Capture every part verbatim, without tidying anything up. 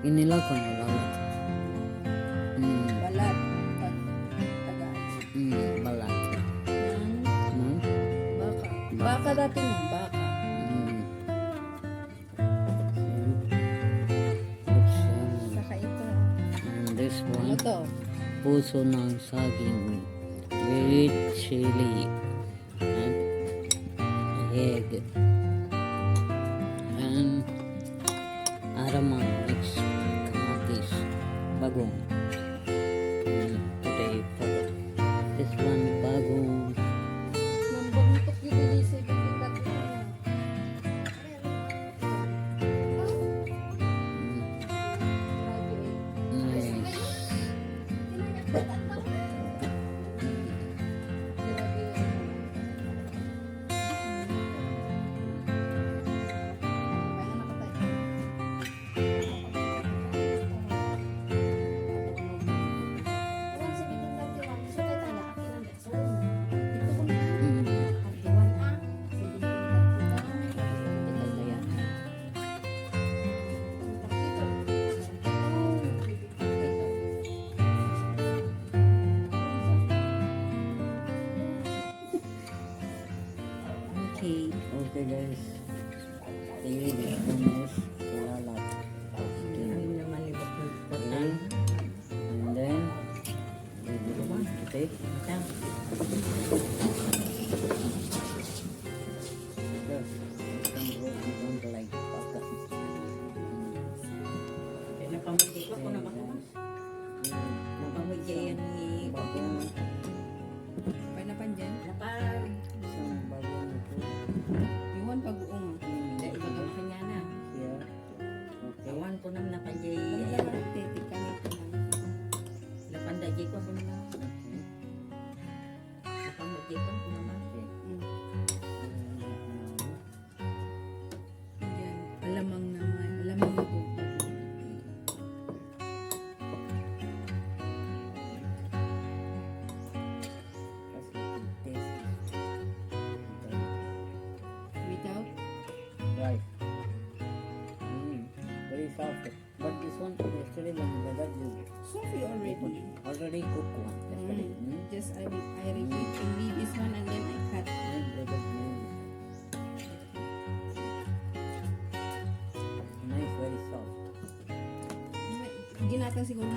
Kinilakon o lalat? Mm. Balat. Pag Tagalog. Mm, balat. Ng Ng baka. Baka. Baka dati mo, baka. Mm. Buksan. Saka ito. And this one, ano to? Puso ng saging with chili and egg and aramang mix, kamatis, bagong. And today, this one, bagong. Nambagnitok yung ilisay ko, tingnan ko na. Nice. Okay. Okay, guys. Sige, this one is lalat. Ano naman, libak ng Okay. And then, okay. Ito. Ito. Ito ang road, ito ang like. Pagka. Kaya napamigay ko, ako na ba? Napamigay yan ni Papa. Panapan dyan? Napa. Isang bago na po. Iwan pag-uong. Dahil bagang kanya na. Siya. Okay. Awan ko nang napajay. Wala, wala, te, te, kami ko lang. Napanda jay ko, ako na. Okay. Napanda jay ko, ako na. Okay. Mm. Yan. Alamang naman. Alamang na po. Without? Rice. Mm. Very soft. But this one, yesterday when we got you, Sophie already. Already cooked one yesterday. Mm. Hmm? Just I will, I repeat, I leave this one and then I cut. And breaded, mm. Nice, very soft. Ginatan siguro.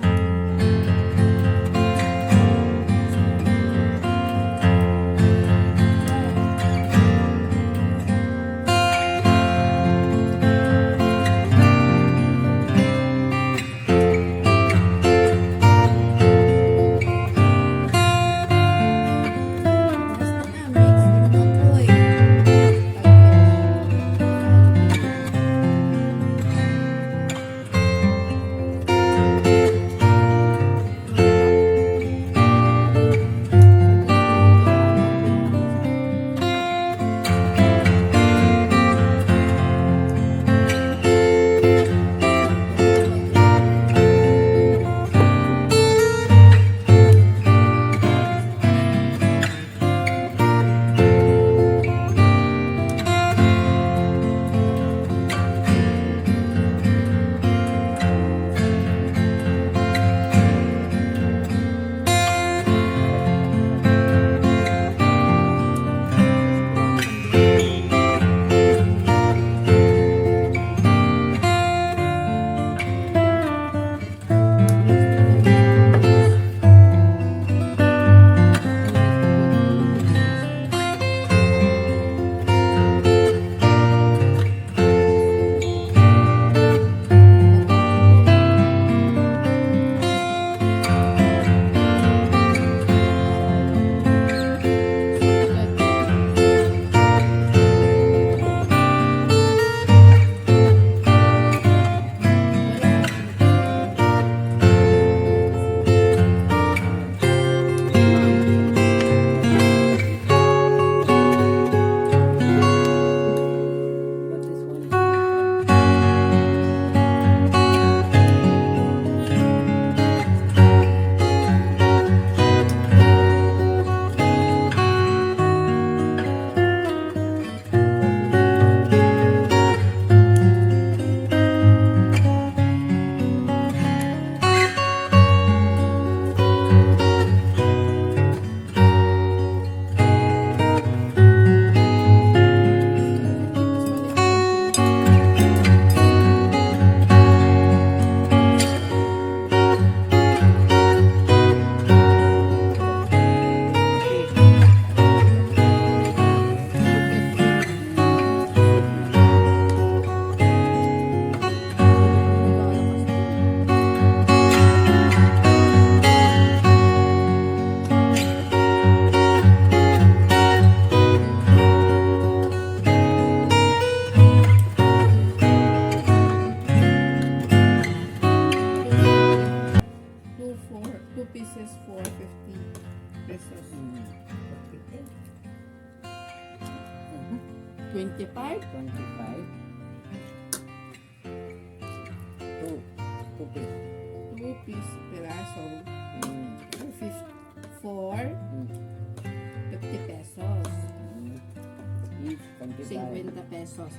Twenty-five. Twenty-five. Two. Two piece. Two piece peraso. Mm. Fif- four. Mm. Fifty pesos. Mm. Each twenty-five. Fifty pesos.